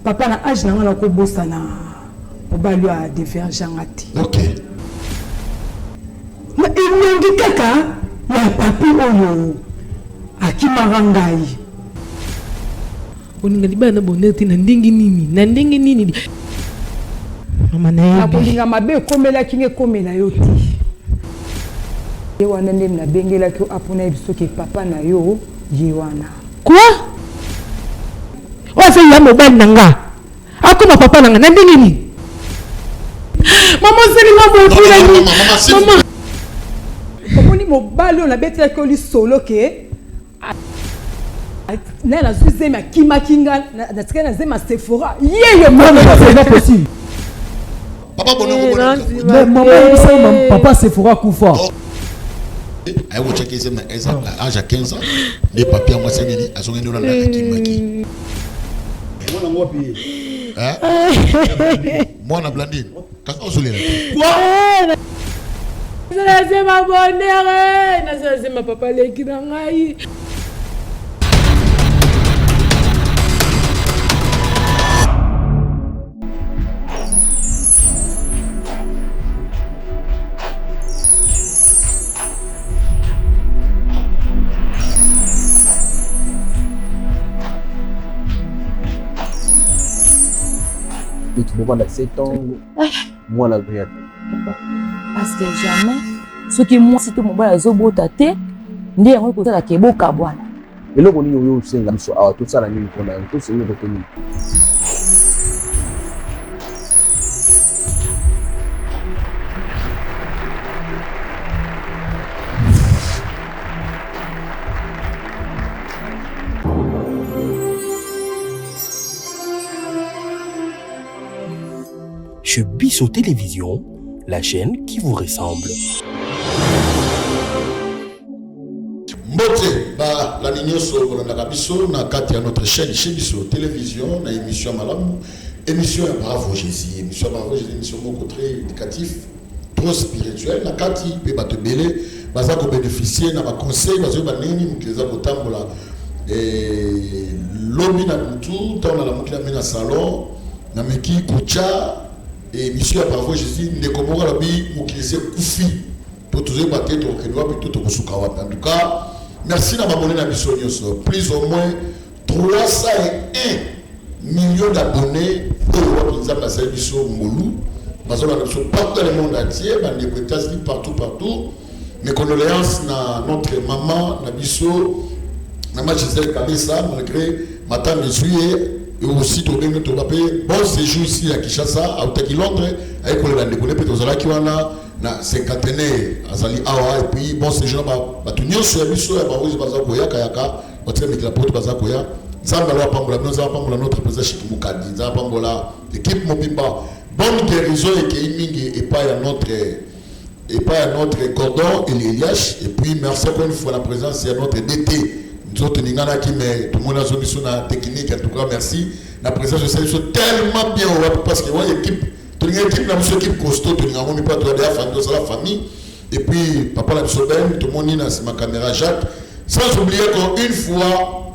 Papa na age na nga nakobosana mobali oyo adeverge nga te. Ok. Na elongi kaka ya papi oyo akimaka ngai. Olinga libala na bonheur te na ndenge nini? Na ndenge nini? Mama nayebi. Nakolinga mabe ekomelaki nga ekomela yo te. Ye wana nde nabengelaki yo apo nayebisa yo ke papa na yo ye wana. Quoi? Oyo aza ya mobali na nga akoma papa na nga na ndenge nini? Mama osali nga boye mpo na nini? Mama. Omoni mobali oyo nabetelaki yo lisolo ke naye nazwi zemi akimaki nga natikali na zemi ya Sephora yeyo. Non, non, c'est pas possible. Papa Bonheur, eh, mais maman yebisa papa Sephora kufa. Aye kotyaki ezemi na age ya 15 ans nde papi yango asali nini azongi nde olanda akimaki mwana Blandine kasi ozolela te. Nazema bonheur, nazema papa leki na ngai. Bobanda 7 ans mwana azoya te. Parce que jamais soki mwasi to mobali azobota te nde yango ekosalaka ebokabwana. Eloko nini oyo osenga biso awa tosala nini mpona yango tosengi kote nini? Chez Bisso Télévision, la chaîne qui vous ressemble. Mbote balandi nyonso bolandaka biso na kati ya notre chaîne chez Biso Télévision na émission ya malamu, émission ya Bravo Jésus, émission ya Bravo Jésus, émission moko très éducatif, trop spirituel na kati mpe bato ebele baza kobénéficie na baconseil, bazoyeba ndenge nini mokili eza kotambola. Lobi na butu ntango nalamuki na mi na salon nameki kotya émission ya Bravo Jésus, ndeko moko alobi mokili esi ekufi to tozoyeba te tokokende wapi to tokosuka wapi. En tout cas, merci na babone na biso nyonso, plus ou moins 301 millions d'abonnés oyo wapi Nzambe asali biso ngolu, bazolanda biso partout dans le monde entier, bandeko États-Unis, partout partout. Mes condoléances na notre maman na biso, maman Gisèle Kabesa, malgré matanga ezwi ye et aussi tobengi toba mpe bon séjour ici à Kinshasa, autaki Londres aye kolela ndeko ne mpe tozalaki wana na cinquantenaire azali awa. Et puis bon séjour na bato nyonso ya biso ya barusi baza koyakayaka batika mikila poto baza koya. Nzambe alo apambola bino, Nzambe apambola notre président Chiki Mukadi, Nzambe apambola équipe mobimba. Bonne guérison ekei mingi epai ya notre Gordon Elias. Et puis merci encore une fois la présence ya notre DT nzoto ninganaki mais tout le monde azo biso na technique. En tout cas, merci la présence de biso tellement bien wapi parce que wa équipe tolinga équipe na biso, équipe costaud, tolinga ngo mipa toya ya famille, tosala famille. Et puis papa na biso Ben tomoni na nsima caméra Jacques, sans oublier encore une fois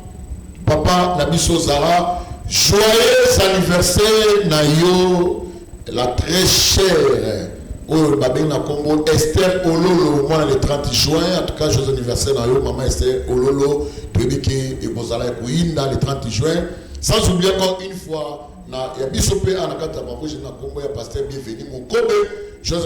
papa na biso Zara, joyeux anniversaire na yo la très chère oyo babengi na kombo Esther Ololo, mwana le 30 juin. En tout cas, joyeux anniversaire na yo maman Esther Ololo, toyebi ke ekozala ekoyinda le 30 juin. Sans oublier encore une fois na ya biso mpe a na kati ya Bravo na kombo ya pasteur Bienvenu Mokobe, joyeux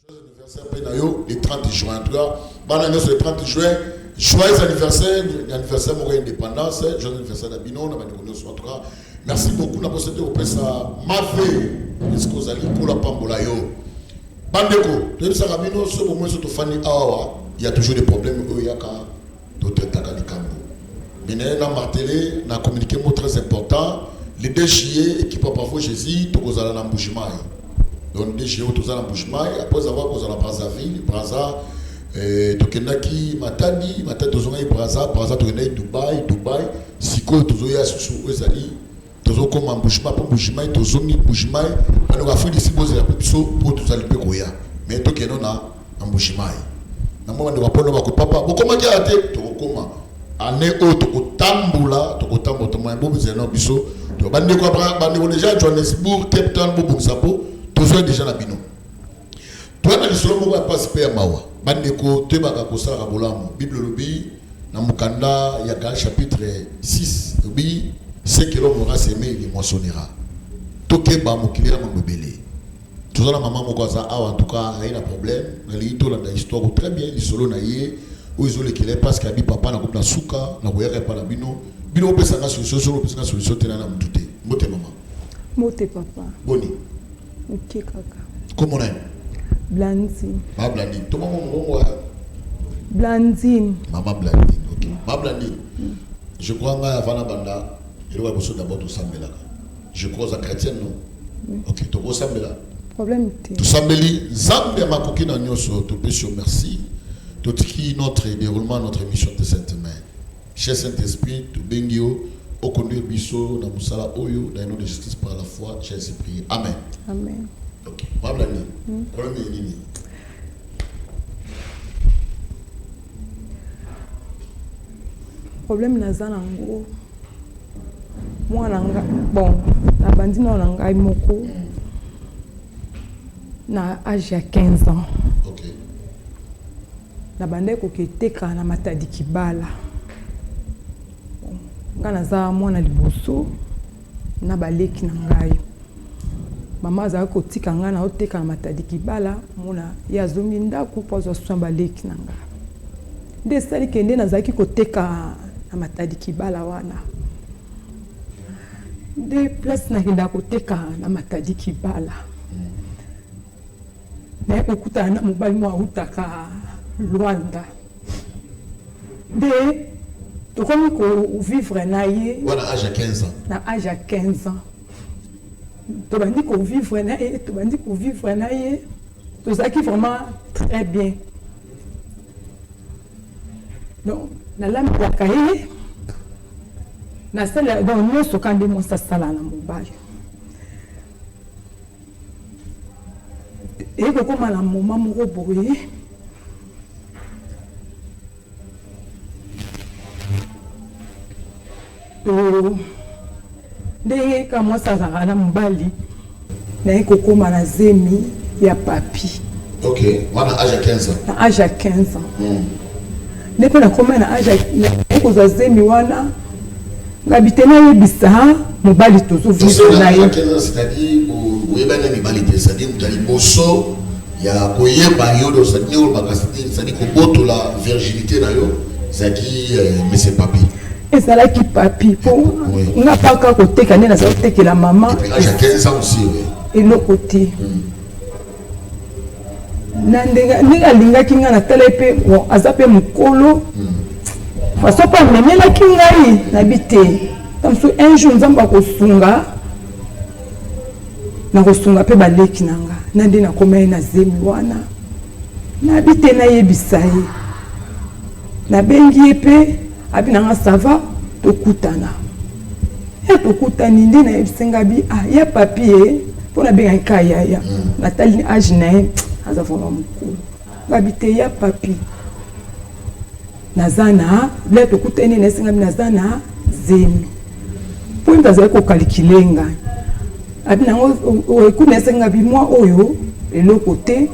anniversaire mpe na yo le 30 juin. En tout cas, bana nyonso le 30 juin, joyeux anniversaire, anniversaire moko ya indépendance, joyeux anniversaire na bino na bandeko nyonso. En tout cas, merci beaucoup na posa te kopesa mave esika ozali, kola pambola yo. Bandeko, toyebisaka bino so bomoi so tofandi awa, il y a toujours des problèmes oyo yaka totraitaka likambo mine na martelé na communiqué mot très important. Le 2 juillet, équipe ya Bravo Jésus tokozala na Mbujimayi. Donc le 2 juillet tozala na Mbujimayi après avoir kozala Brazzaville, Brazza tokendaki Matadi, Matadi tozongaki Brazza, Brazza tokendaki Dubai, Dubai sikoyo tozoya susu oyo ezali tozokoma Mbujimayi, mpo Mbujimayi tozongi Mbujimayi. Bandeko Afrique du Sud bozela mpe biso mpo tozali mpe koya, mais tokende na Mbujimayi na mwa bandeko apono bakopapa bokomaki awa te, tokokoma ane oyo tokotambola, tokotambola tomona bobizela na biso. Pretoria. Bandeko bandeko déjà Johannesburg, Cape Town, bobongisa mpo tozwa déjà na bino. Toya na lisolo moko ya mpasi mpe ya mawa. Bandeko, toyebaka kosalaka bolamu. Bible elobi na mokanda ya Galates chapitre 6, elobi ce que l'homme aura semé, il le moissonnera. Tokeba, mokili ya mambo ebele. Toza na mama moko aza awa, en tout cas aye na problème. Nalingi tolanda histoire très bien, lisolo na ye oyo ezolekela ye, parce que abi papa nakomi na suka, nakoyaka epa na bino, bino opesanga solution. Solo opesanga solution te, na na mutu te. Mbote mama. Mbote papa. Boni? Moke kaka. Kombo na yo? Blandine. Mama Blandine, tobango mongongo ya Blandine. Mama Blandine, ok. Mama Blandine, je crois ngai avant na banda eloko ya liboso, d'abord tosambelaka. Je crois oza chrétienne, non? Ok, tokosambela. Problème te. Tosambeli. Nzambe ya makoki na nyonso, topesi yo merci. Totiki notre déroulement, notre émission te sainte main. Cher Saint-Esprit, tobengi yo oconduire biso na mosala oyo. Dans le nom de Jésus, par la foi, j'ai ainsi prié, amen. Amen. Ok, Mama Blandine, problème ya nini? Problème naza nango, mwana nga, bon, nabandi nao na ngai moko na age ya 15 ans. Nabandaki koketeka na Matadi Kibala. Bon, ngai naza mwana liboso na baleki na ngai. Mama azalaki kotika ngai naoteka na Matadi Kibala, mona ye azongi ndako mpo azwa soin baleki na ngai. Nde esali ke nde nazalaki koteka na Matadi Kibala wana, nde place nakendaka koteka na Matadi Kibala, naye kokutana na mobali moko autaka Lwanda. Nde tokomi kovivre na ye. Wana age ya 15 ans? Na age ya 15 ans tobandi kovivre na ye, tobandi kovivre na ye, tozalaki vraiment très bien. Donc nalambelaka ye, nasala donc nyonso ka nde mwasi asala na mobali. Eye kokóma na moma moko boye, to ndenge ka mwasi azalaka na mobali, naye kokóma na zemi ya papi. Ok, wana age ya 15 ans? Na age ya 15 ans. Nde mpe nakóma na age naye kozwa zemi wana, ngabi te nayebisa mobali tozovivre na ye. 15 ans, c'est-à-dire oyebani na mibali te, c'est-à-dire moto ya liboso ya koyeba yo, donc c'est-à-dire olobaka, c'est-à-dire kobotola virginité na yo ezalaki monsieur Papi? Ezalaki papi, mpo nga mpaka koteka nde nazala kotekela mama. Et puis âge ya 15 ans aussi, oui. Eloko te na ndenge ndenge alingaki ngai, natala ye mpe, bon, aza mpe mokolo, façon mpe amemelaki ngai, nayebi te ta mosusu un jour Nzambe akosunga, nakosunga mpe baleki na nga. Na nde nakoma ye na zemi wana, nayebi te nayebisa ye. Nabengi ye mpe abi na nga ça va, tokutana. E tokutani, nde nayebisi nga bi ah ya papi ye, mpo nabengaki ka yaya. Natali age na ye, aza vraiment mokolo. Ngabi te ya papi, naza na bla. Tokutani, nayebisi nga bi naza na zemi, mpo ye azali kokalikile ngai. Abi nango ekuna, nayebisi nga bi mwa oyo eloko te.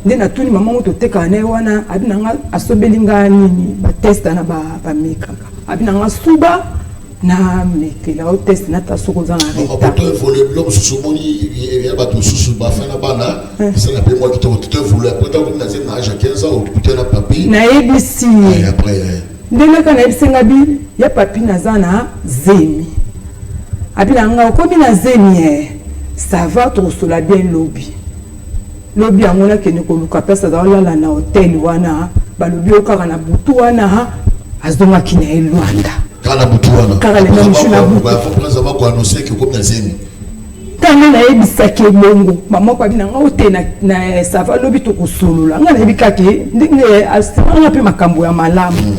Nde natuni mama ngo totekaka na ye wana, abi na nga asobeli nga nini, batest na bamekaka. Abi na nga suba na mekela o test nata soki oza na retard. To évolue biloko mosusu, omoni ya bato mosusu bafai na bana esala mpe mwa kitoko. To évolue après, ntango komi na zemi na age ya 15 ans, okuta na papi. Nayebisi ye. Après? Ndenge kaka nayebisi nga bi ya papi naza na zemi, abi na nga okomi na zemi e, ça va, tokosola bien lobi. Lobi yango nakende koluka place aza olala na hotel wana. Balobi oyo kaka na butu wana azongaki na ye Lwanda. Kaka na butu wana? Kaka le même jour na butu. Après avoir koannonce ke okomi na zemi? Ntango nayebisaki ebongo, mama ko abi na nga o te na ça va, lobi tokosolola. Nga nayebi kaka ndenge asimanga mpe makambo ya malamu.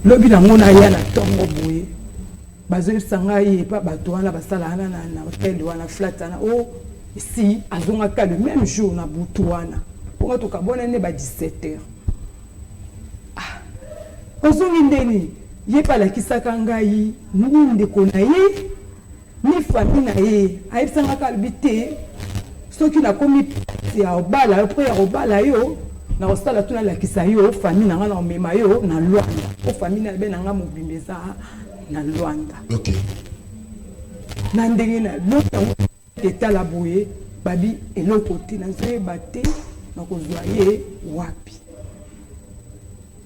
Lobi nango naya na ntongo boye, bazoyebisa ngai epa bato wana basala wana na hotel wana, flat wana, o si azongaka le même jour na butu wana, mponga tokabwana nde ba 17 heures. Ah, ozongi ndeni? Ye mpe alakisaka ngai ni ndeko na ye ni famille na ye. Ayebisa nga kaka, alobi te soki nakomi ya kobala yo, mpo ya kobala yo nakosala tu nalakisa yo famille na ngai, nakomema yo na Luanda, mpo famille na be na ngai mobimba eza na Luanda. Na ndenge na yango etala boye, babi eloko te, nazoyeba te nakozwa ye wapi.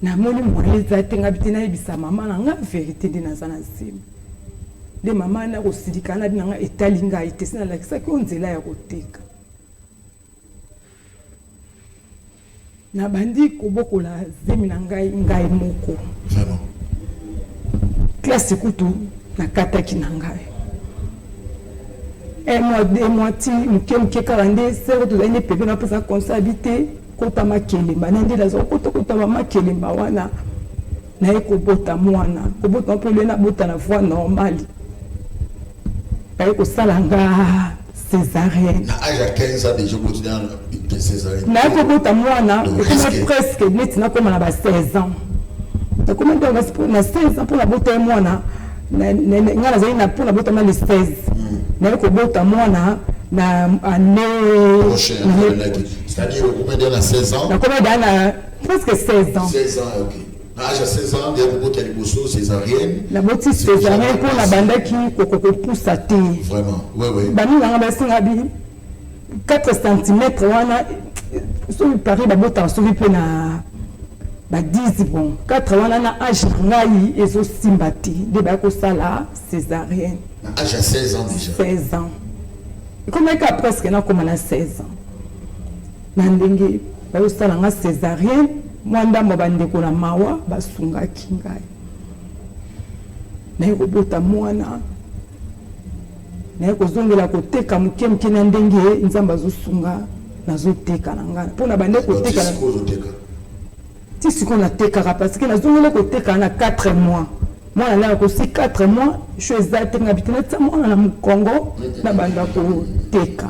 Namoni moyen eza te, ngabi te nayebisa mama na nga verité nde naza na zemi. Nde mama nakosilika na bina nga etali ngai te, si nalakisaki yo nzela ya koteka. Nabandi kobokola zemi na ngai ngai moko. Classe kutu nakataki na ngai un mois, 2 mois, ti moke moke kaka nde sere tozali nde pepe napesa conseil abi te kota makelemba na nde naza kokota kota ba makelemba wana, naye kobota mwana, kobota mpo ele nabota na voie normale, baye kosala nga césarienne. Na âge ya 15 ans déjà oboti na césarienne? Naye kobota mwana ekoma presque neti nakóma na ba 16 ans, nakóma nde na 16 ans mpo nabota ye mwana. Nga nazali na mpo nabotama le 16, naye kobota mwana na année C'est-à-dire okoma déjà na 16 ans? Nakoma déjà na presque 16 ans. 16 ans, ok. Na âge ya 16 ans nde kobota liboso césarienne? Naboti césarienne mpo nabandaki kopusa te. Vraiment, oui oui. Baninga basinga bi 4 cm wana, soki Paris babotaka soki mpe na ba 10, bon, 4 wana na âge na ngai ezosimba te, nde baya kosala césarienne. Na âge ya 16 ans déjà? 16 ans, ekomaki kaka presque nakóma na 16 ans na ndenge bayosala nga césarienne. Mwa ndambo bandeko na mawa basungaki ngai, naye kobota mwana, naye kozongela koteka moke moke na ndenge Nzambe azosunga, nazoteka na ngai mpo na bande koteka ti sikoyo natekaka, parce que nazongeli koteka na 4 mois. Mwana ngai akosi 4 mois, sho eza te, ngai bite natia mwana na mokongo, nabanda koteka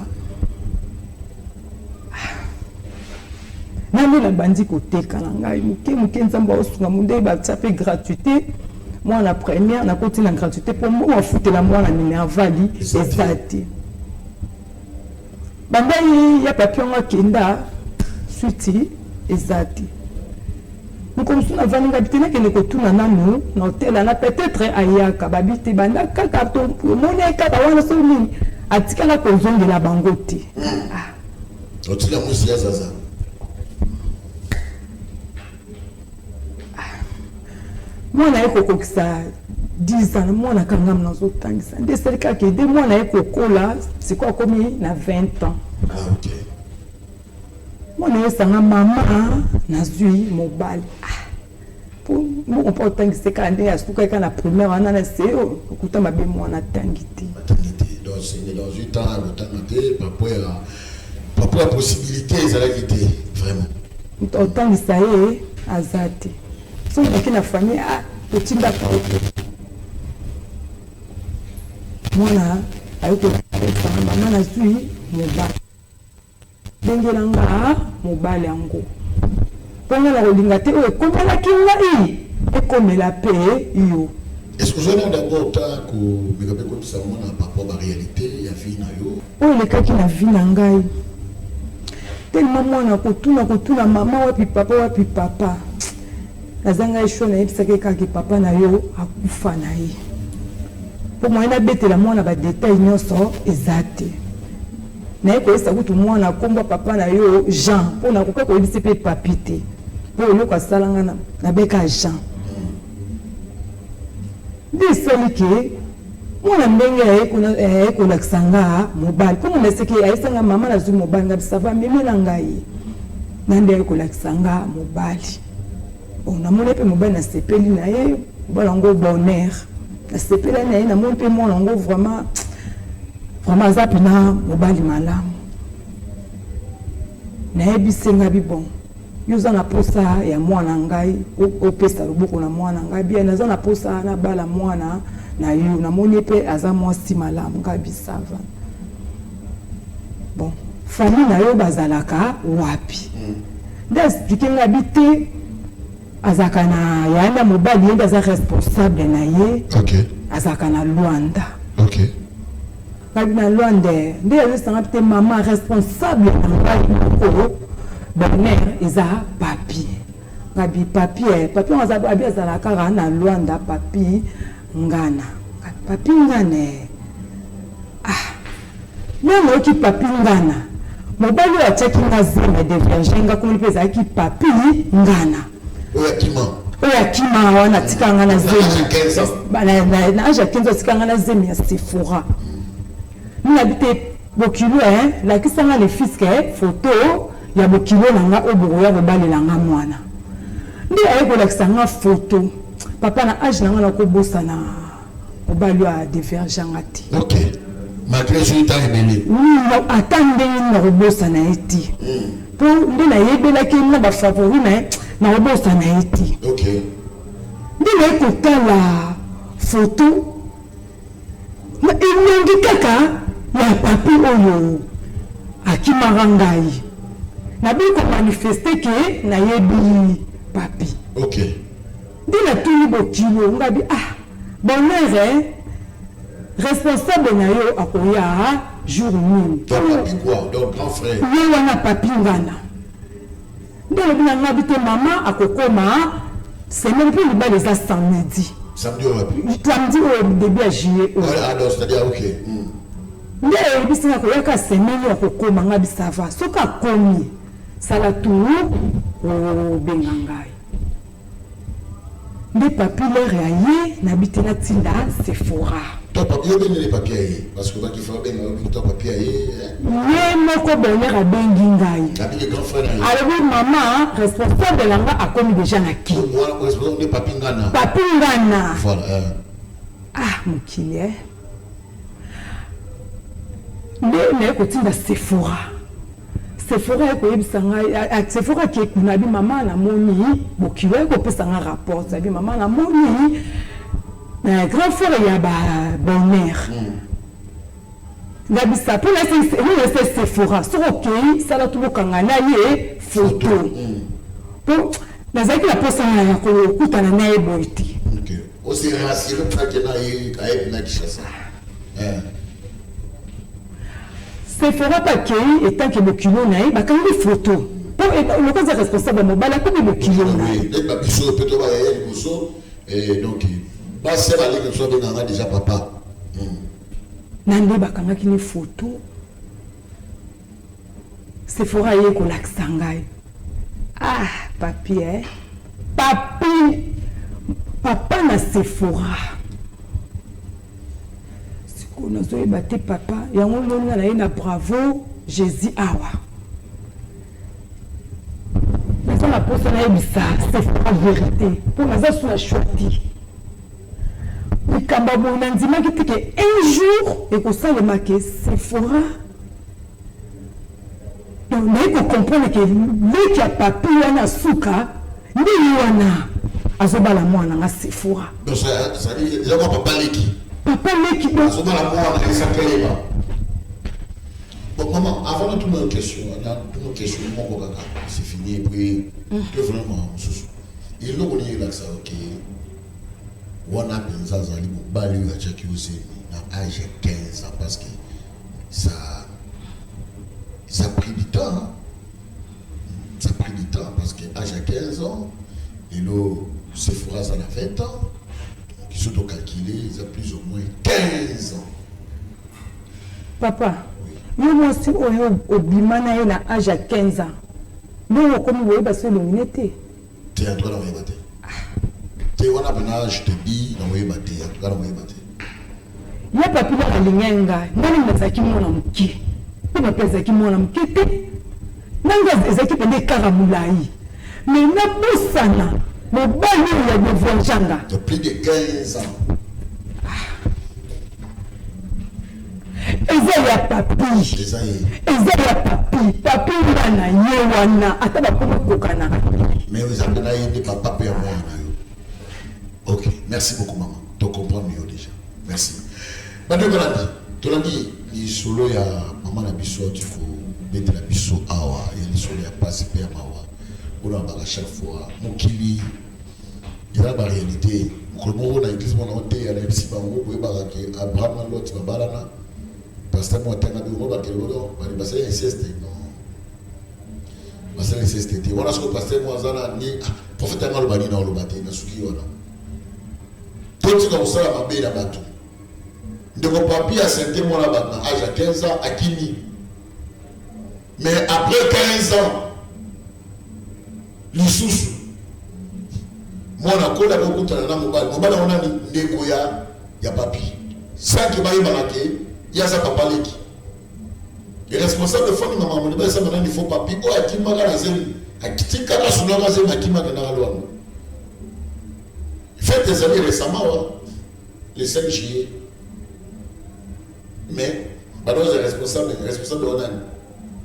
nande nabandi koteka na ngai moke moke. Nzambe aosunga, munde batia mpe gratuité mwana première, nakoti na gratuité mpo mbongo afutela mwana minerval eza te. Bandai ya papier yango akenda suite eza te. Mokolo mosusu navandi, ngabi te nakende kotuna nanu na hotel wana, peut-être ayaka. Babi te, banda kaka tomoni ye kaka wana, soki nini atikala kozongela bango te. Otila mwisi ya zaza. Mwana ye kokokisa 10 ans, mwana kangam nazotangisa nde esali kaka ede mwana ye kokola. Sikoyo akomi na 20 ans. Ah, ok. Mwana ye esanga mama nazwi mobali. Ah, po moko mpo otangisa kaka ndenge asukaki kaka na primaire wana na se okuta mabe, mwana atangi te. Atangi te, donc c'est dans 8 ans akotanga te par rapport ya possibilité ezalaki te vraiment. Moto otangisa ye aza te. Soki baki na famille, ah, totindaka yo te. Mwana ayoki esanga mama nazwi mobali, ndenge na nga mobali yango mpo nga na kolinga te oyo ekomelaki ngai ekomela mpe yo. Est ce que ozali d'abord ta komeka mpe koyebisa mwana par rapport baréalité ya vie na yo? Oyo elekaki na vie na ngai, tellement mwana kotuna kotuna mama wapi papa, wapi papa, naza ngai sho nayebisaki kaka papa na yo akufa na ye, mpo moye nabetela mwana badétails nyonso eza te. Naye koyebisa kutu mwana nkombo papa na yo Jean, mpo nakoka koyebisa mpe papi te, mpo eloko asalanga nabeka Jean. Nde esali ke mwana ndenge aye kolakisa nga mobali, mpo nga naseki, ayesanga mama nazwi mobali, nga bisava meme na ngai na nde aye kolakisa nga mobali. Bon, namoni mpe mobali, nasepeli na ye, mobali yango bonheur, nasepeli na ye, namoni mpe mwana yango vraiment vraiment aza mpena mobali malamu. Nayebisi nga bi bon, yo oza na posa ya mwana ngai, opesa loboko na mwana ngai bien, naza na posa nabala mwana na yo, namoni mpe aza mwasi malamu. Ngai bisava bon, famille na yo bazalaka wapi? Nde expliquer ngai bi te. Azalaka na yaya na mobali, ye nde aza responsable na ye. Azalaka na Luanda. Ngabi na Luanda nde azosanga te mama responsable na ngai moko Bonheur eza papi. Ngabi papi papi yango aza abi azalaka kaka na Luanda papi ngana. Papi ngana ah nani oyoki papi ngana mobali oyo atiaki nga zemi deverge nga komoni mpe ezalaki papi ngana oyo akima oyo akima wana atika nga na zemi na age ya 15 atika nga na zemi ya Sephora. Minabi te bokilo lakisa nga le fiske photo ya bokilo na nga oyo bokoya kobalela nga mwana. Nde aye kolakisa nga photo papa na age na nga nakobosana mobali oyo adeverge nga te. Ok, malgré soki ntango ebele. Oui, ata ndenge nini nakobosana ye te, mpo nde nayebelaki na bafavori na ye, nakobosana ye te. Nde naye kotala photo na elongi kaka ya papi oyo akimaka ngai, naboyi komanifeste ke nayebi papi. Nde natuni bokilo ngabi ah Bonheur responsable na yo akoya jour nini? Donc papi quoi? Donc grand frère. Ye wana papi ngana. Nde alobi na ngabi te mama akokoma semaine mpo libala eza samedi. Samedi oyo wapi? Samedi oyo début ya juillet oyo. Ah donc c'est-à-dire ok. Nde ayebisi nga koyaka semaine oyo akokoma ngabi ça va. Soki akomi sala tour obenga ngai. Nde papi lere ya ye nabi te natinda Sephora. To papi yo bengi papi ya ye parce que baki fa benga yo to papi ya ye. Ye moko Bonheur abengi ngai. Abi le grand frère na ye. Alobi mama responsable na nga akomi déjà na ki. Voilà responsable nde papi ngana. Papi ngana. Voilà. Ah mokili nde naye kotinda Sephora. Sephora aye koyebisa ngai, Sephora akei kuna abi mama namoni bokilo, aye kopesa nga rapport abi mama namoni grand frère ya ba Bonheur. Ngabisa mpo na ese Sephora soki okei sala tu bokanga na ye photo mpo nazalaki na mposa ya kokutana na ye boye te. Ose rassuré mpo ake na ye ayebi na Kinshasa. Sephora mpe akei etanke bokilo na ye bakangi photo mpo lokola aza responsable ya mobali akomi bokilo na ye. Nde ba biso mpe to bayaya liboso donc basi ya baleki biso babengaka déjà papa. Na nde bakangaki ne photo Sephora aye kolakisa ngai ah papi papi papa na Sephora. Sikoyo nazoyeba te papa yango ndoni nga na ye na bravo Jésus awa naza na posa nayebisa Sephora vérité mpo naza su na choix te. Likambo ya boye nandimaki te ke un jour ekosalema ke Sephora donc naye kocomprendre ke leki ya papi wana suka nde ye wana azobala mwana nga Sephora. Donc ça dit eza kwa papa leki. Papa leki donc azobala mwana eza keleba. Bon maman, avant de tourner une question, na tourner question moko kaka, c'est fini et puis que vraiment mosusu. Eloko nini elakisa ke wana mpenza azali mobali oyo atiaki yo zemi na âge ya 15 ans parce que ça a pris du temps, hein? Ça a pris du temps parce que âge ya 15 ans lelo Sephora aza na 20 ans, donc ils sont calculé eza plus ou moins 15 ans. Papa, yo mwasi oyo obima na ye na âge ya 15 ans ndenge okomi boyeba so elongi ne te. Te, en tout cas nakoyeba te te wana mpena, je te dis, nakoyeba te, en tout cas nakoyeba te. Ye papi nanga alingai ngai, ngai nini nazalaki mwana moke mpe papi azalaki mwana moke te, nanga ezalaki mpenza ekara molai mais nabosana mobali oyo ya devoyaganga. De plus de 15 ans. Eza ya papi. Eza ye. Eza ya papi, papi wana ye wana ata bakoma kokana. Mais eza mpe na ye nde papa mpe ya mwana na yo. Ok, merci beaucoup maman, to comprendre yo déjà, merci. Bandeko balandi, tolandi lisolo ya mama na biso ati kobetela biso awa ya lisolo ya pasi mpe ya mawa mpona baka chaque fois mokili. Eza na ba réalité. Mokolo moko na église moko naoteya, nayebisi bango boyebaka ke Abraham na Lot babalana. Pasteur moko atanga bino bakele bodo bali basali inceste. Non, basali inceste te. Wana soko pasteur moko aza na ni prophète yanga aloba nini, aloba te na suki wana. Totika kosala mabe na bato. Ndeko Papi asente mwana bato na age ya 15 ans, akimi. Mais après 15 ans lisusu mwana kola kokutana na mobali. Mobali yango nani? Ndeko ya Papi, sans que bayebana ke ye aza papa leki. Responsable foni mama moni bayesama nani? Fo Papi oyo akimaka na zemi, akitikaka sunaka zemi, akimaka na Lwanda. Fête ezali récemment wa le 5 juillet, mais bato responsable, responsable wana nani?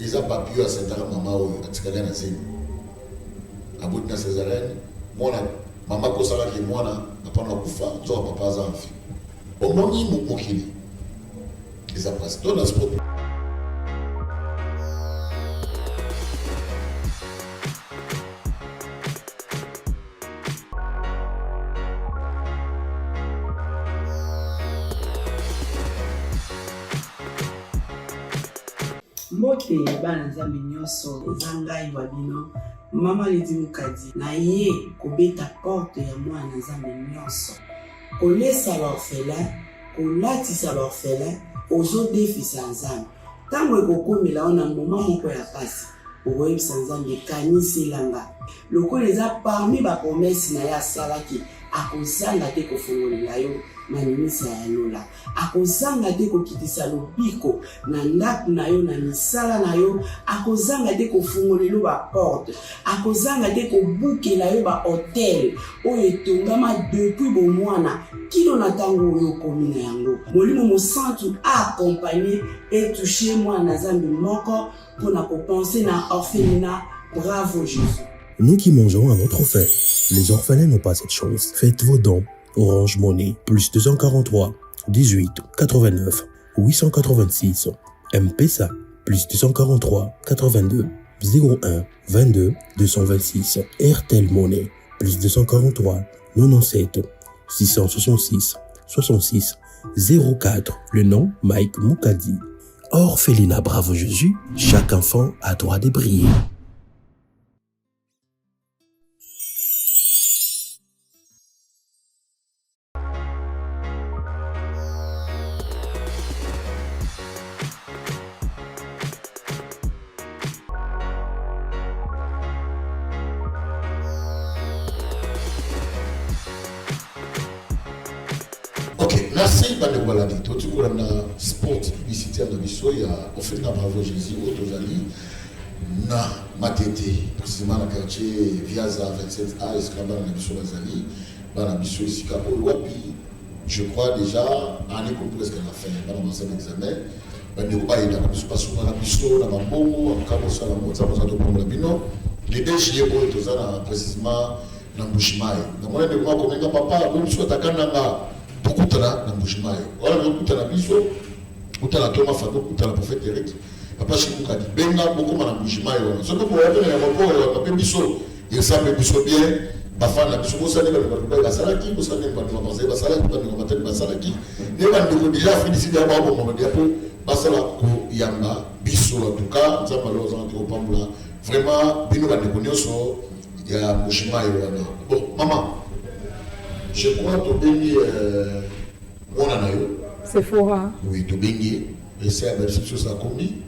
Eza Papi oyo asentaka mama oyo atikaka na zemi, aboti na césarienne mwana. Mama akosalaki mwana, papa na akufa, nzoka papa aza enfi. Omoni mokili eza mpasi to na sport. Mbote bana Nzambe nyonso, eza ngai wa bino Mama Ledi Mukadi. Naye kobeta porte ya mwana Nzambe nyonso. Kolesa baorphelin, kolatisa baorphelin, ozodefisa Nzambe. Ntango ekokomela yo na moma moko ya pasi, okoyebisa Nzambe kaniselanga. Lokola eza parmi bapromese na ye asalaki, akozanga te kofongolela yo maninisa ya lola. Akozanga te kokitisa lobiko na ndako na yo, na misala na yo. Akozanga te kofungolela yo baporte. Akozanga te kobukela yo bahotel oyo etongama depuis bomwana kino na ntango oyo okomi na yango. Molimo Mosantu aakompagne etouche mwana na Nzambe moko mpona kopense na orphelinat Bravo Jésus. Nous qui mangeons à notre faim, les orphelins n'ont pas cette chance. Faites vos dons. Orange Money, plus 243 18 89 886. M-Pesa, plus 243 82 01 22 226. Airtel Money, plus 243 97 666 66 04. Le nom Mike Mukadi. Orphelinat Bravo Jésus, chaque enfant a droit de briller. Ok, merci bandeko balandi. Toti kolanda sport publicitaire na biso ya orphelinat Bravo Jésus oyo tozali na Matete, précisément na quartier Viaza 27A, esika bana na biso bazali. Bana biso esika oyo wapi, je crois déjà année comme presque à la fin, bana basala examen. Bandeko bayendaka biso, basungaka biso na bambongo aluka bosala ngo. Nzambe aza topambola bino. Le 2 juillet oyo toza na précisément na Mbujimayi. Namoni ndeko moko akomenga papa boye biso atakandanga tokutana na Mbujimayi wana, tokutana biso kutana Toma Fato, kutana prophète Eric, papa Shimukadi, benga bokoma na Mbujimayi wana. Soki boya mpe na aéroport eyaka mpe biso, esa mpe biso bien. Bafana na biso bosali, bandeko bato basalaki, bosali ndenge bandeko bamarseille basalaki, bandeko matali basalaki, nde bandeko déjà Afrique du Sud baboma badeya mpo basala koyamba biso. En tout cas Nzambe alo azanga te kopambola vraiment bino bandeko nyonso ya Mbujimayi wana. Bon, mama, je crois tobengi mwana na yo. Sephora. Oui, tobengi ese ya biso biso akomi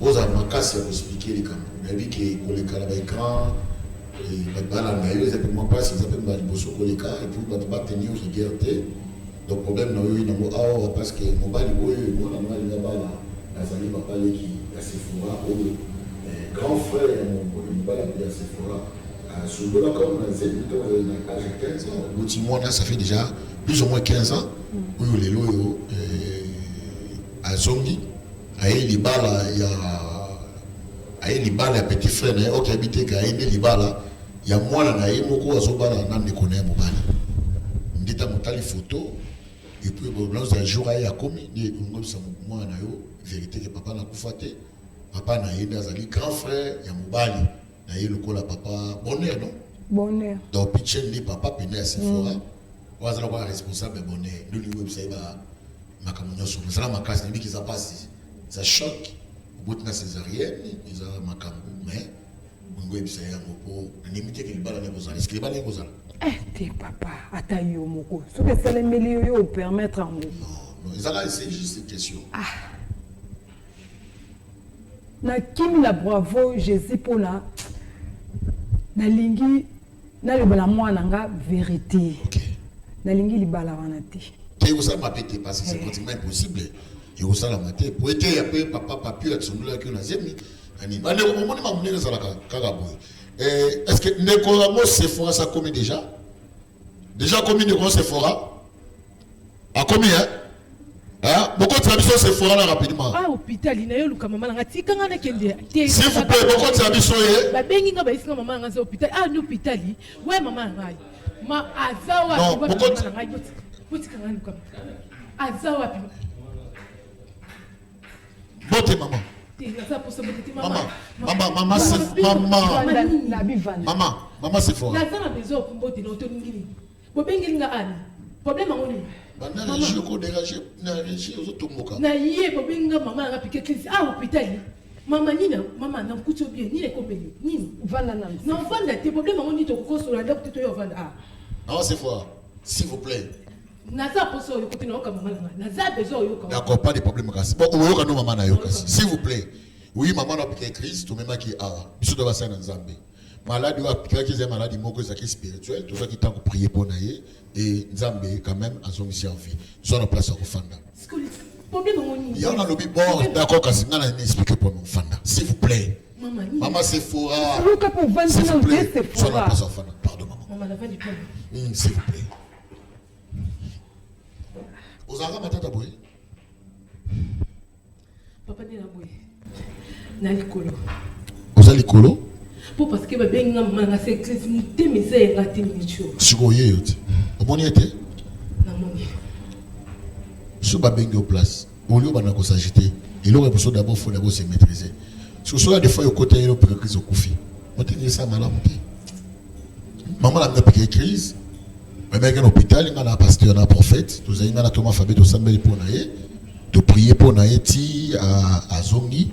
ozala makasi ya koexpliquer likambo. Nayebi ke koleka na baécran, bato balanda yo, eza mpe mwa mpasi, eza mpe mbala liboso koleka, et puis bato batenir rigueur te. Donc problème na yo nango awa, parce que mobali oyo mwana ngo alinga bana azali papa leki ya Sephora oyo grand frère ya mobali ya Sephora asundolaka na zemi ntango azali na âge ya 15 ans. Boti mwana, ça fait déjà plus ou moins 15 ans. Oyo lelo oyo azongi, aye libala ya, aye libala ya petit frère na ye. Ok, ayebi te ke aye nde libala ya mwana na ye moko azobala na ndeko na ye mobali. Nde ntango otali photo et puis bolonza jour aye akomi, nde ongobisa mwana na yo vérité ke papa nakufa te, papa na ye nde azali grand frère ya mobali na ye lokola papa Bonheur, non? Bonheur. Donc Pichen nde papa pene ya Sephora. Oyo aza lokola responsable ya Bonheur. Nde olingi oyebisa ye ba makambo nyonso. Ezala makasi, nayebi ke eza pasi. Eza choc. Oboti na césarienne, eza makambo mais olingi oyebisa ye yango po nandimi te ke libala naye ekozala. Est-ce que libala naye ekozala? Eh te papa, ata yo moko. Soki esalemeli yo, yo o permettre yango. Non, non, ezala c'est juste une question. Ah. Nakimi na bravo Jesus pona nalingi nalobela mwana nga verite. Okay. Nalingi libala wana te. Te ekosalama mpe te parce que c'est pratiquement impossible. Ekosalama te. Po ete ya pe papa papi atisondolaki yo na zemi. Nani bandeko bomoni makambo ndenge ezalaka kaka boye. Eh, est-ce que ndeko yango Sephora sa komi déjà? Déjà komi ndeko Sephora? Akomi hein? Hein? Bokotisa biso Sephora là rapidement. Ah hôpital na yo luka mama na nga tika nga nakende te. S'il vous plaît, bokotisa biso ye. Babengi nga bayisi nga mama na nga za hôpital. Ah ni hôpital. Ouais mama na ngai. Ma aza wapi Non, wapi bokoti- mama na ngai botika. Botika nga luka. Aza wapi? Bote maman. Te naza posa bote te mama. Maman, maman, maman, c'est maman. Vanda na bivanda. Maman, maman Sephora. Naza na besoin ya kombote na otolingi nini? Bobengeli nga ani? Problème yango nini? Banda régie oko déranger na régie ozotomboka. Na ye bobengi nga mama na nga piqué crise. Ah hôpital. Mama nina, mama na nkuti obie nini ekomeli? Nini? Vanda na Na ovanda te problème yango nini tokokosola ndako te toyo ovanda. Ah. Maman Sephora, s'il vous plaît. Naza posa oyoka te nayoka mama na nga. Naza besoin oyoka. D'accord, pas de problème kasi. Bon, oyoka no mama na yo kasi. S'il vous plaît. Oui, maman na piqué crise, tomemaki awa. Biso to basala na Nzambe. Maladi oyo apikaki ezali maladi moko ezalaki spirituel, tozwaki ntango prier mpo na ye et Nzambe quand même azongisi en vie. Zwa na place ya kofanda. Sikoyo problème yango nini? Yango nalobi bon, d'accord kasi nga na expliquer mpo na kofanda. S'il vous plaît. Mama nini? Maman Sephora. Luka po ovandi S'il vous nanu te plaît. Zwa na Sephora. place ya kofanda. Pardon maman. Mama navandi pona. S'il vous plaît. Ozalaka matata boye? Papa nde na boye. Na likolo. Oza likolo? Po parce que babengi nga mama na nga se crise motema eza ya nga te minitio. Sikoyo ye yo te. Omoni ye te? Namoni. Soki babengi yo place, au lieu obanda ko s'agiter, eloko ya liboso d'abord faut d'abord se maîtriser. Soki soki des fois okota ye opeka crise okufi. Motema eza malamu te. Maman na nga apeka crise. Bameki na hôpital nga na pasteur na prophète, tozali nga na Thomas Fabe tosambeli mpo na ye, to prier mpo na ye ti azongi,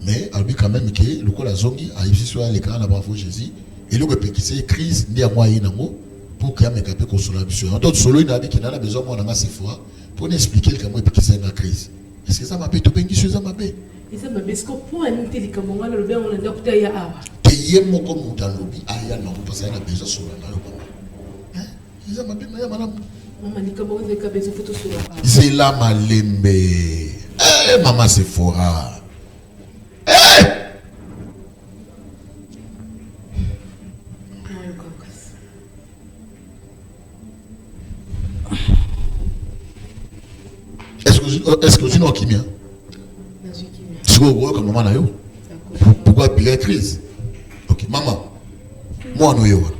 mais alobi quand même que lokola azongi ayebisi so aleka na bravo Jésus, eloko epekisi ye crise nde yango aye nango pour que ameka mpe kosola biso. Yango tosololi na abiki na besoin mwana nga Sephora mpo na expliquer likambo epekisa ye nga crise. Est-ce que eza mabe tobengi so eza mabe? Eza mabe siko mpo ya nini te likambo nga nalobi yango na ndako te aya awa. Te ye moko moto alobi aya nango parce que aza na besoin asola na yo mama. Hein? Eza mabe mais ya malamu. Mama likambo yango ezalika besoin fo tosola awa. Zela malembe. Eh mama Sephora. Eh! Nayoka kasi. Est-ce que ozwi kimia? Nazwi kimia. Sikoyo okoyoka mama na yo. Pourquoi apika crise? Ok, mama. Mwana oyo wana.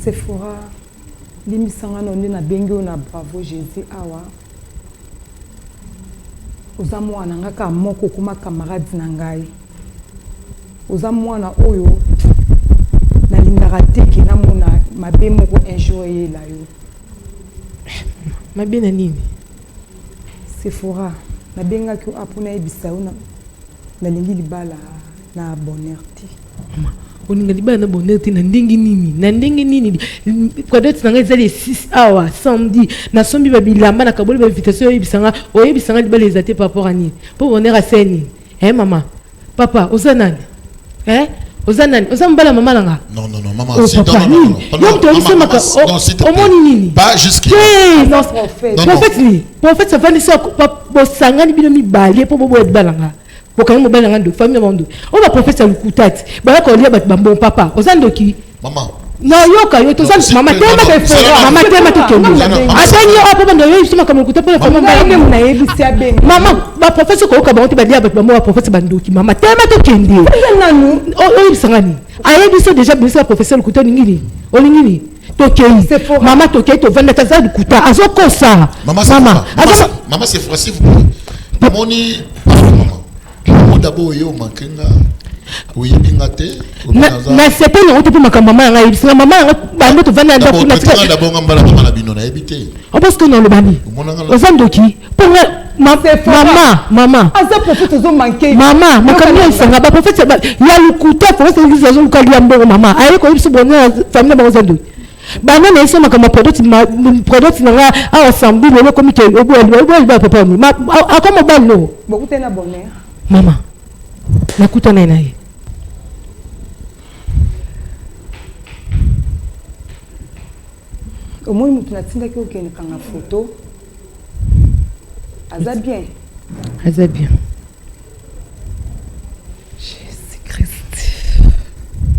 Sephora, limbisa nga nde nabengi yo na bravo Jésus awa. Oza mwana nga kaka moko okoma camarade na ngai. Oza mwana oyo nalingaka te ke namona mabe moko un jour eyela yo. Mabe na nini? Sephora, nabengaki yo apo nayebisa yo nalingi libala na bonheur te. Mama, olinga libala na bonheur te na ndenge nini? Na ndenge nini? Kadete na ngai ezali 6 awa samedi nasombi ba bilamba na kaboli ba invitation oyebisa nga oyebisa nga libala eza te par rapport à nini? Po bonheur asali nini? Eh mama, papa oza nani? Eh? Oza nani? Oza mobala mama na nga? Non, non, non, maman, Oh, si, papa, non, non, non, nini? non, Yo non, moto oyebisi maman, maka- maman, non, s'il te plaît. omoni nini? Pas jusqu'à Te, non, Prophète. Non, non. prophète nini? Prophète avandi so bosangani bino mibale mpo boboya libala nga. Bokangi mobali na nga ndoki, famille na bango ndoki. Oyo ba prophète ya lokuta ti. Baya kolia bato ba mbongo papa. Oza ndoki? Maman. Nayoka yo toza Non, s'il mama te plaît, tema non, befora, non, mama tema tokende. Non, non, maman, Abengi yo apo bando yo biso makambo lokuta mpo na famille Ngai nde mobali. nayebisi abengi. Mama, ba prophète koyoka bango te balia bato bango ba prophète bandoki. Mama tema tokende. Oza nanu Oyebisanga nini? Ayebi so déjà bimisa ba professeur lokuta olingi nini? Olingi nini? Tokei. Sephora. Mama tokei tovanda te aza lokuta azokosa. Maman, Mama, maman, azo maman, c'est s'il vous plaît. Moni, pardon, maman. Moi d'abord, yo manqué nga. Oyebi nga te. Nasepeli yango te mpo makambo mama yanga ayebisi nga, mama yanga bando tovandi na ndako. Natika nga mbala mama na bino nayebi te. Parce que naloba nini? Oza ndoki mpo nga mama mama aza prophète, ozo manquer. Mama, makambo oyo esanga baprophète ya lokuta, prophète église azoluka lia mbongo. Mama aye koyebi biso bonheur, famille na bango eza ndoki. Banda na yeso makambo ya produit na nga awa samedi, lelo ekomi ke oboya libala. Papa ako mobali no. Bokutani na bonheur? Mama, nakutana na ye. Omoni moto natindaki okende kanga foto, aza bien? Aza bien. Jésus Christ,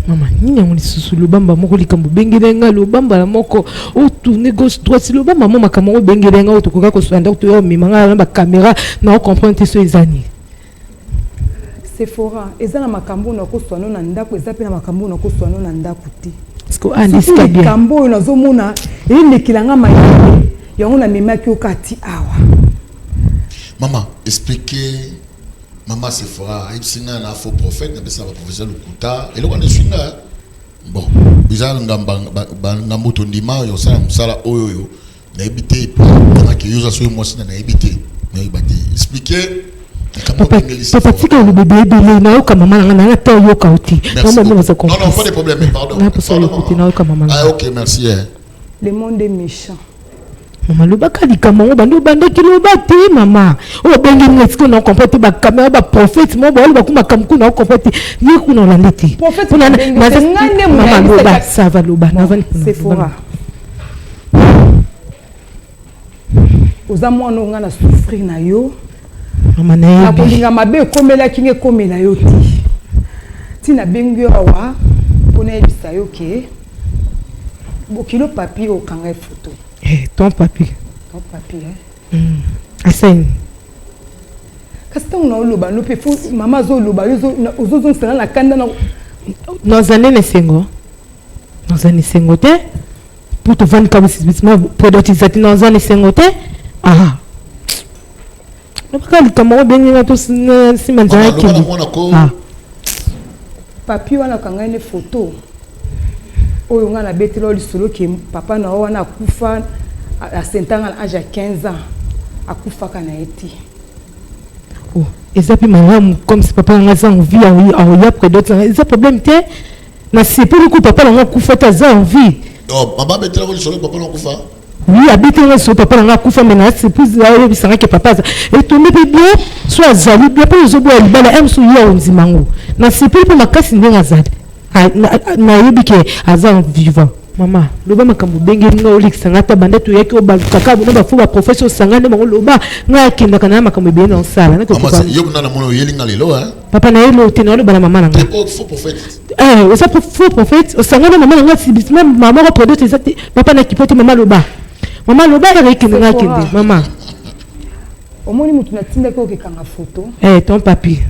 mama, nini yango lisusu? Lobamba moko likambo obengeli nga, lobambala moko otourne gauche droite, lobamba mo makambo yango obengeli nga oyo tokoka kosala ndako, toya omema nga na bacaméra na ocomprendre te so eza nini. Sephora, eza na makambo oyo nakoswa no na ndako, eza mpe na makambo oyo nakoswa no na ndako te. Likambo oyo nazomona elekelanga mayele, yango namemaki yo kati awa. Mama, explique. Mama Sephora ayebisi ngai na faux prophète, napesa na baprofesseur lokuta. Eloko wana eswi nga. Bon, eza ngambo tondima oyo osala mosala oyo oyo nayebi te. Nangaki yo oza soki mwasi na nayebi te, nayeba te. Explique. Papa, tika oloba ebele. Nayoka mama na nga, nanga te oyoka o te. Non, non, pas de problème, pardon. Naposa oyoka te, nayoka mama. Ah ok, merci eh. Le monde est méchant. Mama, lobaka likambo yango bandi obandaki, loba te. Mama, oyo obengeli nga esika na ocomprendre te, bacaméra, baprophète mo baoloba ku makambo kuna, ocomprendre te, ye kuna olanda te. Mama, loba, ça va, loba, navandi kuna. Sephora, oza mwana oyo nga na souffrir na yo. Mama, nayebi. Nakolinga mabe ekomelaki nga ekomela yo te. Ntina bengi yo awa mpo nayebisa yo ke bokilo papi okanga ye foto. Eh, ton papi. Ton papi, eh? Aseni. Kasi ntango naoloba no mpe fo mama azoloba, yo ozozongisanga na kanda na Naza nde na esengo, naza na esengo te mpo tovandi kabisibisima produit eza te. Naza na esengo te. Aha, lobaka likambo yango obengi nga to nsima nzala akende. Papi wana akanga ye foto oyo ngai nabetela oyo lisolo ke papa na yo wana akufa, asentanga na age ya 15 ans, akufaka na ye te. Oh, eza mpe malamu comme si papa nanga aza en vie, aoya prédot, eza problème te. Nasepeli ku papa nanga akufa te, aza en vie. Mama abetelako lisolo papa na akufa? Oui, abeteli nga lisolo papa nanga akufa, mais nasepeli ayebisanga ke papa aza etombe mpe bien, so azali bien mpo ozoboya libala ya mosu ye ondima yango. Nasepeli mpe makasi ndenge azali, nayebi ke aza vivant. Mama, loba makambo obengeli nga, olekisa nga ata banda toyaki, obalukaka na bafaux baprophète osanga nde bango. Loba, ngai akendaka na makambo ebele na osala. Papa, na ye lo te, naoloba na mama na nga. Oza faux prophète, osanga na mama na nga sibisima, mama moko produit eza te. Papa, na kipo te. Mama, loba, mama, loba ere ekende, nga akende, mama. Omoni motu natindaki okekanga foto? Ton papi.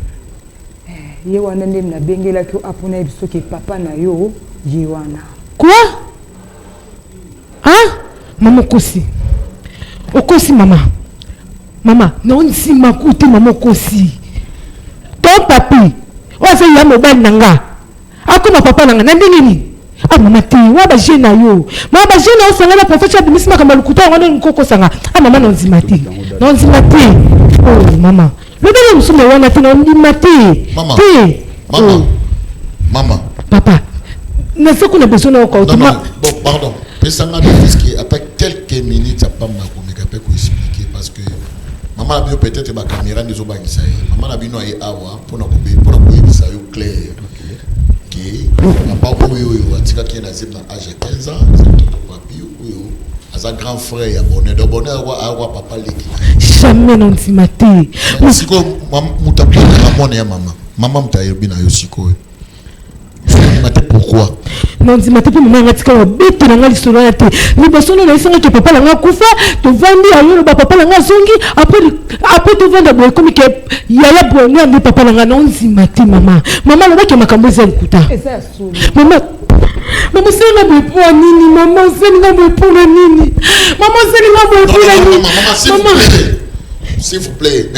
Ye wana nde nabengelaki yo apo nayebi soki papa na yo ye wana. Quoi? Ah mama, okosi, okosi mama, mama naondima ku te. Mama, okosi. Ton papi oyo aza ya mobali na nga akoma papa na nga na ndenge nini? Ah mama, te, wa baje na yo, mama, baje na osanga na prophète abimisi makambo ya lokuta yango wana nkokosanga. Ah mama, naondima te, naondima te. Oh mama, lobele mosusu me wana te, naondima te te. Mama, mama. Papa, naza kuna besoin na yoka. Bon, pardon, pesanga ne puisque ata quelques minutes ya pamba komeka mpe koexpliquer, parce que mama na bino peut-être bacaméra nde ezobangisa ye. Mama na bino aye awa mpona koyebisa yo clair ke papa oyo oyo atikaki ye na zemi na age ya 15 ans eza tonton papi oyo aza grand frère ya Bonheur. Donc Bonheur akwa papa leki. Jamais, nandima te. Sikoyo moto apelaka mwana ya mama, mama moto ayebi na yo sikoyo, ondima te, pourquoi? Nandima te mpo mama yanga tika babetela nga lisolo wana te. Liboso nde nayesangaki papa na nga akufa, tovandi, ayoloba papa na nga azongi après tovanda boye, ekomi ke yaya Bonheur nde papa na nga. Naondima te mama. Mama alobaki makambo eza lokuta. Mama, mama, osalinga boye mpo ya nini? Mama, osalinga boye mpo na nini? Mama, osalinga boye mpo na nini? Mama. S'il vous plaît.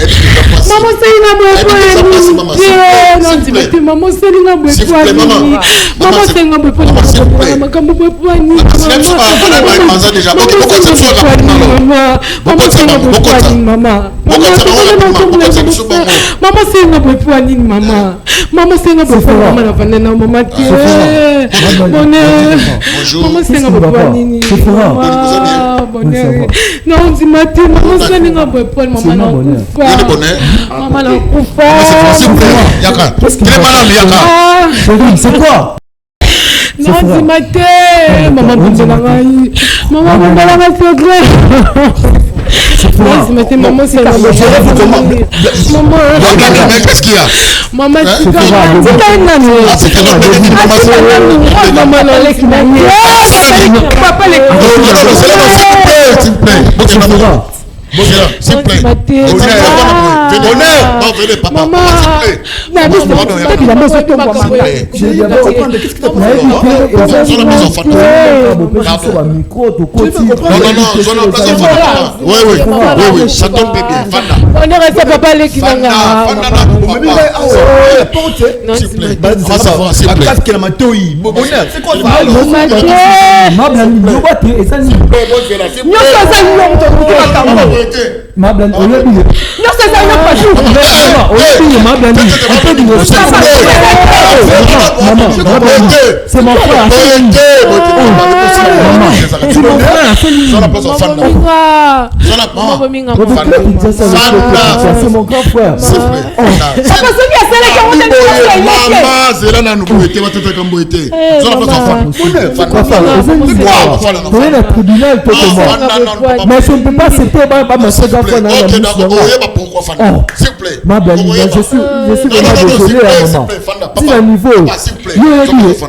Mama osalinga boye po ya nini te? Nandima te, mama osalinga boye po ya nini? Mama osalinga boye po na makambo boye po ya nini? Mama osalinga boye po ya nini? Mama mama osalinga boye po ya nini? Mama, mama osalinga boye po mama navanda na mama te. Bonheur, mama osalinga boye po ya nini? Bonheur, naondima te, mama osalinga boye po mama nakufa, mama nakufa. C'est quoi? Naondima te, mama bundela ngai, mama bundela ngai secret. Naondima te, mama osalinga. Mama. Qu'est-ce qu'il y a? Mama, tika nani? Mama naleki na ye. Papa. S'il vous plaît. S'il vous plaît. Honneur. Non, venez, papa. S'il vous plaît. Bilamba ezotombwama. Micro tokoti. Non, non, non, zona place. Oui, oui, oui, oui, ça tombe bien. Fanda. Honneur eza papa aleki nanga. Fanda na papa. S'il vous plaît. On va s'il vous plaît. Casque na matoi. Bonheur, c'est quoi ça? Mablani, yoba te, eza nini? Nyonso eza yo moto okoki makambo. Mablani, oyebi ye. Nyonso eza yo patu. Oyebi ye, Mablani, un peu de respect. Maman, c'est mon frère. Maman, c'est mon frère. C'est mon grand frère. Papa, soki asalaki yango te. Mama, zela nanu boye te, batetaka boye te. Zala place Toye na tribunal to comment? Mais je ne peux pas accepter ba ba ma grand frère na. Ok, d'accord, oyeba pourquoi Fanda. S'il vous plaît. Ma Blani, je suis vraiment désolé à maman. Si na niveau yo yebi ye, yo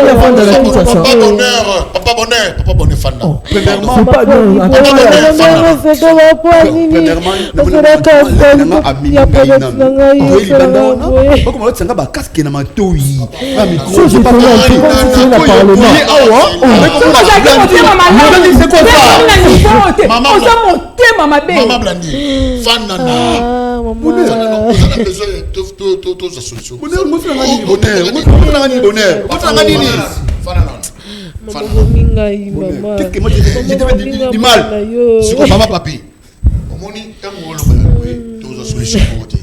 moya Fanda na Kinshasa. Papa Bonheur, papa Bonheur, papa Bonheur, Fanda. Premièrement, c'est pas non. Premièrement, bakoma batisanga ba casque na matoi. Si j'étais là, tu na parlement. Ozalaki motema malamu na niveau te, oza motema mabe. Mama Blandi, Fanda na oza na besoin tozwa solution. Bonheur, bonheur, bonheur, nini? Fanda nano. Bomi ngai, mama. Qu'est-ce que moi j'ai fait du mal? Siko mama Papi, omoni ntango oloba boye, tozwa solution moko te.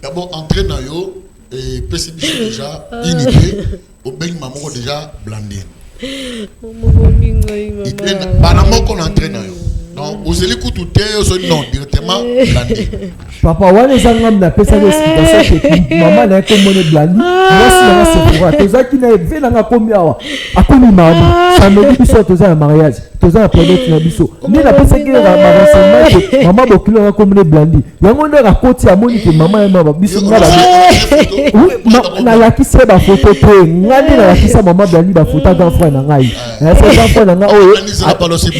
D'abord, entrée na yo epesi biso déjà une idée. Obengi mama moko déjà Blandine. Bomi ngai, mama. Bana moko na entrée na yo, donc ozeli kutu te, ozoli non, directement Blandine. Papa, wana eza ngambi napesaki explication ke mama na ye komona Blandi, mwasi nanga Sephora. Tozalaki na eve nanga, akomi awa, akomi mardi, samedi biso toza na mariage, toza na planète na biso. Nde napesaki ba renseignement ke mama bokilo nanga komona Blandi. Yango nde akoti, amoni ke mama ye mama biso nga nalakisi ye bafoto te. Nga nde nalakisa mama Blandi bafoto ya grand frère na ngai. Nayesa grand frère na ngai oyo,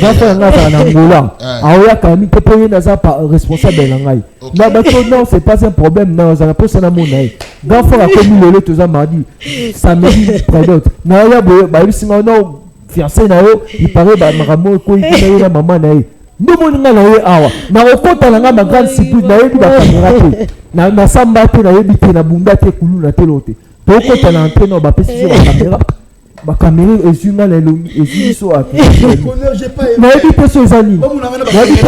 grand frère na ngai azala na Angola, aoyaka mi te mpo ye naza responsable na ngai na bato. Non, c'est pas un problème, na azala mposa namona ye. Grand frère akomi lelo, toza mardi, samedi prédote naya boye, bayebisi ngai non, fiancé na yo, il paraît makambo ekoyi kuna ye na mama na ye. Nde omoni ngai na ye awa, nakokɔta na ngai ma grande surprise. Nayebi ba caméra te, nasamba te, nayebi te, nabunda te, kuluna te, loo te. Tokɔta na entrée na bapesi biso ba caméra, ba caméra ezwi ngai na elongi, ezwi biso. Nayebi mpe so eza nini, nayebi te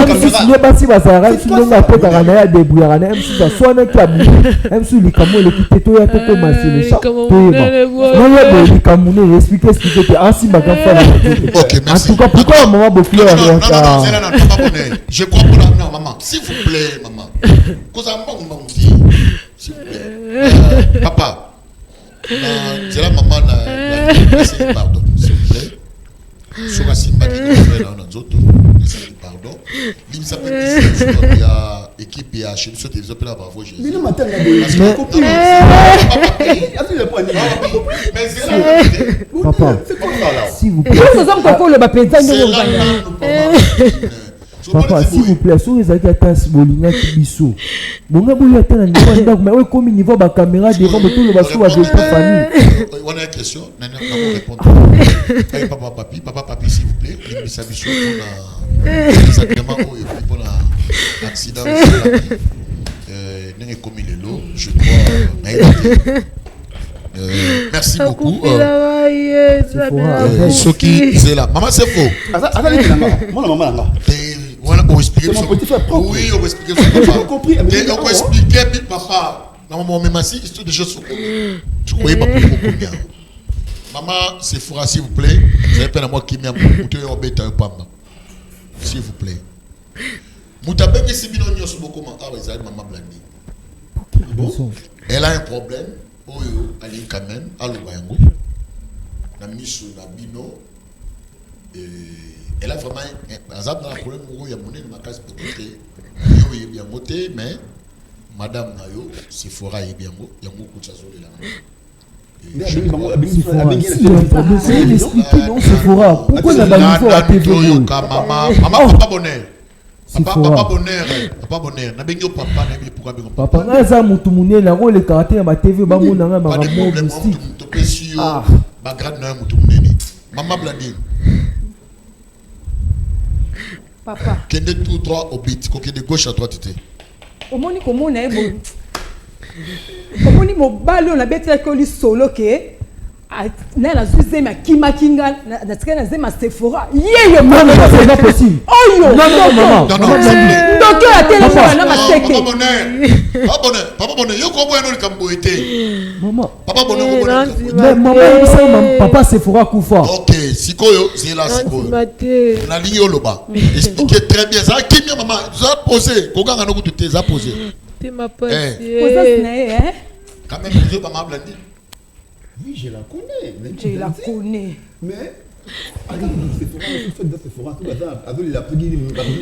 mosusu nde basi bazalaka mosusu ndenge atekaka na ye, adébrouillaka na ye mosusu, aswanaki, abuki ye mosusu, likambo eleki te. Toya tokoma sur le champ, toyeba nayeba likambo nini. Explique, explique te, asimbaka mfana. En tout cas, pourquoi mama bokilo? Je crois pour la non, maman, s'il vous plaît, maman, koza mbangu mbangu, s'il vous plaît. Papa, na nzela mama na pardon, s'il vous plaît. Soki asimbaki frère na yo na nzoto, esalaki pardon, limisa mpe biso ya équipe ya chez biso télévision mpe na bravo Jésus. Bino matanga boye. Mais zela. Papa, s'il vous plaît. Oza mokoko oloba mpenza ndenge. Papa, s'il vous plaît, soki ezalaki ata bolingaki biso bonga boyo ata na niveau ya ndako, mais oyo ekomi niveau ba caméra devant, botoloba so ba vérité famille. Wana ya question nani nako répondre? Papa Papi, papa Papi, s'il vous plaît, limbisa biso mpona sacrement oyo mpona Accident esalaki ndenge ekomi lelo, je crois, nayebi te. Merci beaucoup. Soki zela mama Sefo. Aza leki na nga, mwana mama na nga. Te wana oexplike. C'est mon petit frère propre. Oui, oexplike biso J'ai compris. Te okoexplike bi papa na mama omemasi histoire de choses okomi tokoyeba mpo okomi yango. Mama Sephora, s'il vous plaît, vous avez peine à moi kimia moto oyo obeta yo pamba, s'il vous plaît. Moto abengisi bino nyonso bokoma awa ezali mama Blandine. Elle a un problème oyo alingi quand même aloba yango na miso na bino. Elle a vraiment aza na problème moko ya monene makasi, peut-être yo oyebi yango te, mais madame na yo Sephora ayebi yango. Yango kuti azolela yango. Expliquer non, Sephora, pourquoi na baniveau ya TV boye? Toyoka mama, mama, papa Bonheur, papa, papa Bonheur, papa Bonheur, nabengi yo papa, nayebi pourquoi abengi yo. Papa ngai aza motu monene, yango olekaka te na baTV, bamona ngai pas de makambo problème. mystique. Topesi yo bagrade na yo, motu monene. Mama Blandine. Papa. Kende tout droit au but, kokende gauche à droite te. Omoni komona ye boye, omoni mobali oyo nabetelaki yo lisolo ke naye nazwi zemi, akimaki nga, natikali na zemi ya Sephora yeyo. Non, non, c'est pas possible. Oyo Non, non, maman. Non, non, s'il vous plaît. Ndoki oyo atelemi Papa. na maseke. Papa Bonheur, papa Bonheur, papa Bonheur, yo koboya no likambo boye te. Maman. Papa Bonheur, koboya no likambo boye te. Mais maman yebisa papa Sephora kufa. Ok, sikoyo zela, sikoyo Nandima te. nalingi oloba, explique très bien, eza kimia mama, eza posé, kokanga no kutu te, eza posé. Te mapasi. Kozasi na ye, hein? Quand même ozo mama Blandine. Oui, je la connais. Je la connais. Mais attends, Sephora, Sephora, Sephora, tout ça, azolela soki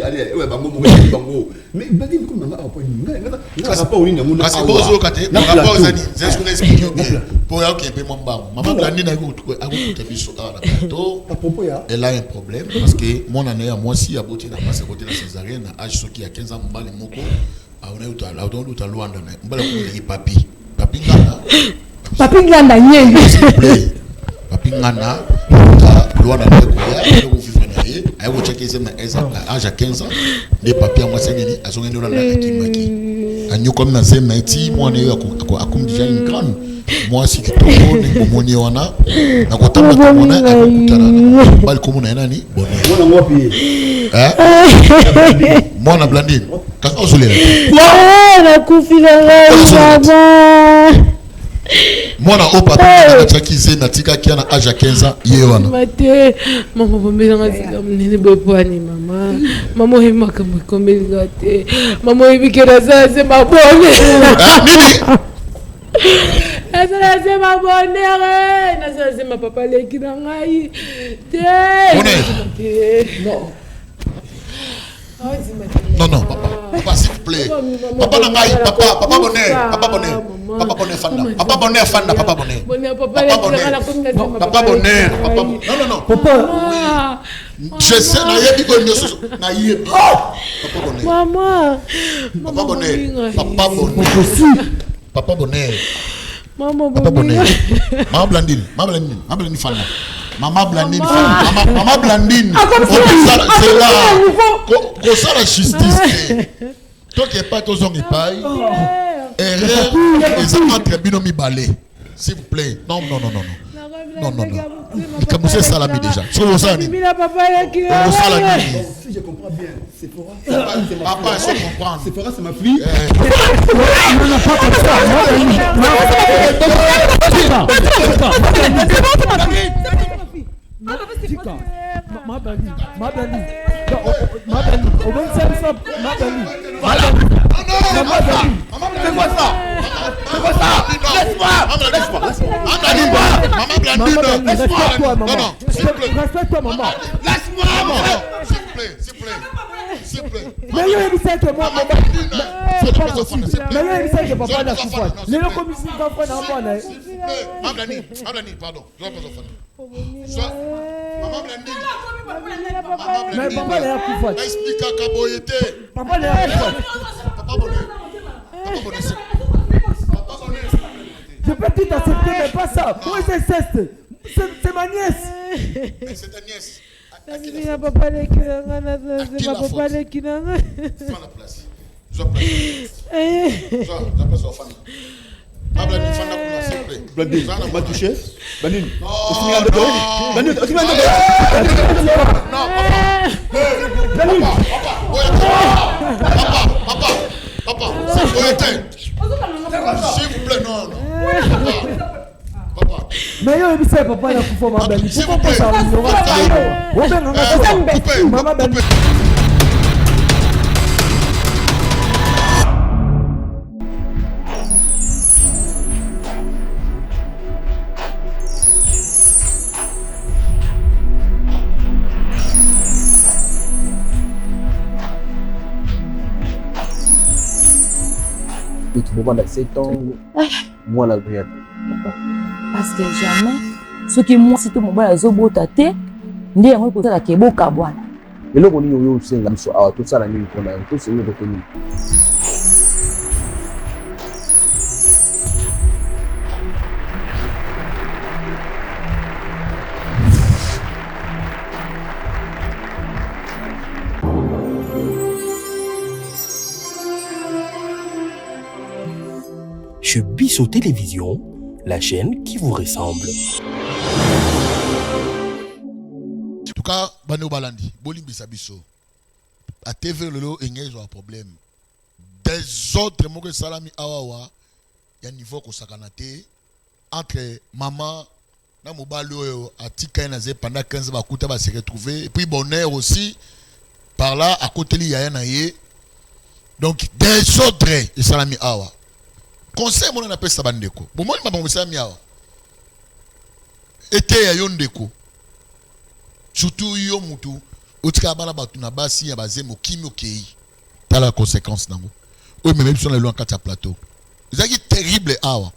allez, ouais, bango moko bango. Mais Blandine comme nanga rapport nini? Nga nga rapport nini yango na Kasi awa? bozoyoka te. Na Rapport plateau. eza nini? Zela soki na explique yo bien po ya okende mpe mwa mbangu. Mama Blandine akokuta biso awa na plateau. À propos ya Elle a un problème parce que mwana na ye ya mwasi aboti na mpasi, akoti na césarienne na age soki ya 15 ans. Mobali moko aonauta Lwanda na ye, mobali akomozaki papi, papi Ngana. Papi Nganda yeyo. S'il vous plaît, papi Ngana uta Lwanda na ye koya aye kovivre na ye, aye kotiaki eze na age ya 15 ans. Nde papi yango asengeli azongeli Lwanda, akimaki, anyokwami na zemi na ye ti mwana oyo akomi déjà une grande mwasi kitoko ndenge bomoni ye wana na kotambola mwana akokutana na mobali komona ye nani? Bonheur. Mwana ngo wapi? Hein? Mwana Blandine, kasi ozolela te. Nakufi na ngai mama. Mwana oyo papi atiaki zemi, atikaki ya na age ya 15 ans, ye wana. Mama te, mama bombelanga sika monene boye po ani? Mama, mama, oyebi makambo ekomelinga te. Mama, oyebi ke nazala se mabone. Ah, nini? Nazala se mabonere, nazala se mapapa leki na ngai te. Bonheur. Te. Azima te. Non, non, papa, papa, s'il vous plaît, papa na ngai, papa, papa Bonheur, papa Bonheur, papa Bonheur fanda, papa Bonheur fanda, papa Bonheur. Bonheur, papa Papa leki na ngai, Bonheur. nakomi na se Papa Bonheur, papa, non, non, non. Papa. Je sais, nayebi oyo nyonso nayebi, papa Bonheur. Mama. Papa Bonheur, papa Bonheur, papa Bonheur. Mama. Papa Bonheur. Mama Blandine, mama Blandine, mama Blandine fanda, mama Blandine fanda, mama, mama Blandine. Okosala zela, kosala justice te, toke epai, tozonga epai. Erreur eza entre bino mibale, s'il vous plaît. Non, non, non, non, non, non, non, non, likambo so esalami déjà, soki osala nini? Bimila papa leki na Okosala ngai. nini? Si je comprends bien, Sephora, c'est ma Papa, fille. il faut comprendre. Sephora, c'est ma fille. Non, non, pas comme ça. Tika. Ma Blandine, ma Blandine. Non, oh, oh, ma Blandine. Obongisa biso, ma Blandine. Voilà. Non, ma Blandine. C'est quoi ça? C'est quoi ça? Laisse-moi! Laisse-moi! Laisse-moi! Maman Blandine, Maman Blandine, respecte-toi, Non, maman. non, s'il vous plaît. Respecte-toi, maman. Laisse-moi, maman. S'il vous plaît, s'il vous plaît. S'il vous plaît. Mais yo yebisa ke moi Maman mama Blandine, c'est pas s'il possible. vous plaît. Mais yo yebisa ke papa na S'il vous kufa. plaît. Lelo komisi grand frère na mwana ye. S'il vous plaît. Maman Blandine, Maman Blandine, pardon. Je dois pas enfant. Soit Maman Blandine. Maman Mais Blandine. papa na ya kufa. Explique boye te. Papa na ya kufa. Papa Bonheur. Papa Bonheur, papa Bonheur. Je peux tout accepter, mais pas ça. Moi, c'est inceste. C'est ma nièce. Mais c'est ta nièce. À qui la Nabimila papa leki na ngai, nazala À se qui la mapapa faute? leki na ngai. Prends la place. Zwa place. Zwa, zwa place ofanda. Mabla fanda kuna s'il vous plaît. Blandine, Zwa na m'a touché Blandine, Non, osimbi nga ndoto non. Blandine, osimbi nga ndoto Non, papa. Papa, papa, oyo te. Papa, papa, papa, oyo te. S'il vous plaît, non, non. Papa, papa. Mais yo oyebisa ye papa na kufa mama Blandine. S'il vous Pourquoi plaît. opesa ignorance? Obenganga Euh, coupez, mama Blandine. coupez. Tobanda 7 ans mwana azoya te. Parce que jamais soki mwasi to mobali azobota te nde yango ekosalaka ebokabwana. Eloko nini oyo osenga biso awa tosala nini mpona yo tosengi kote nini? Chez Bisso Télévision, la chaîne qui vous ressemble. En tout cas, bano balandi, bolimbisa biso. A TV lelo engezwa problème. Des autres moko salami awawa ya niveau kosakana te entre maman na mobali oyo atika ye na ze pendant 15 ans bakuta ba se retrouver et puis bonheur aussi par là akoteli yaya na ye. Donc des autres esalami awa. Conseil mona napesa bandeko. Bomoni makambo esalami awa. Eteya yo ndeko. Surtout yo mutu otika bana bato na basi ya bazemi okimi okei. Tala conséquence nango. Oyo ememi biso na lelo na kati ya plateau. Ezalaki terrible awa.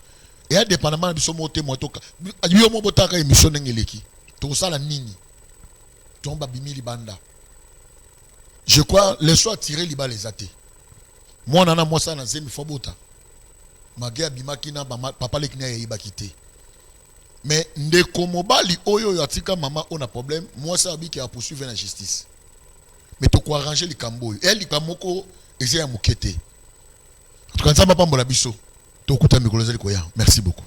Eya dépendamment na biso moko te moto yo moko botaka émission ndenge eleki. Tokosala nini? Tongo babimi libanda. Je crois leçon à tirer libala eza te. Mwana na mwasi na zemi fo bota. Mage abimaki na mama, papa leki na ye ayebaki te. Mais ndeko mobali oyo oyo atika mama oyo na problème, mwasi abiki a poursuivre na justice. Mais toko arranger likambo oyo. Eya likambo moko eza ya moke te. En tout cas, Nzambe apambola biso. Tokuta mikolo ezali koya. Merci beaucoup.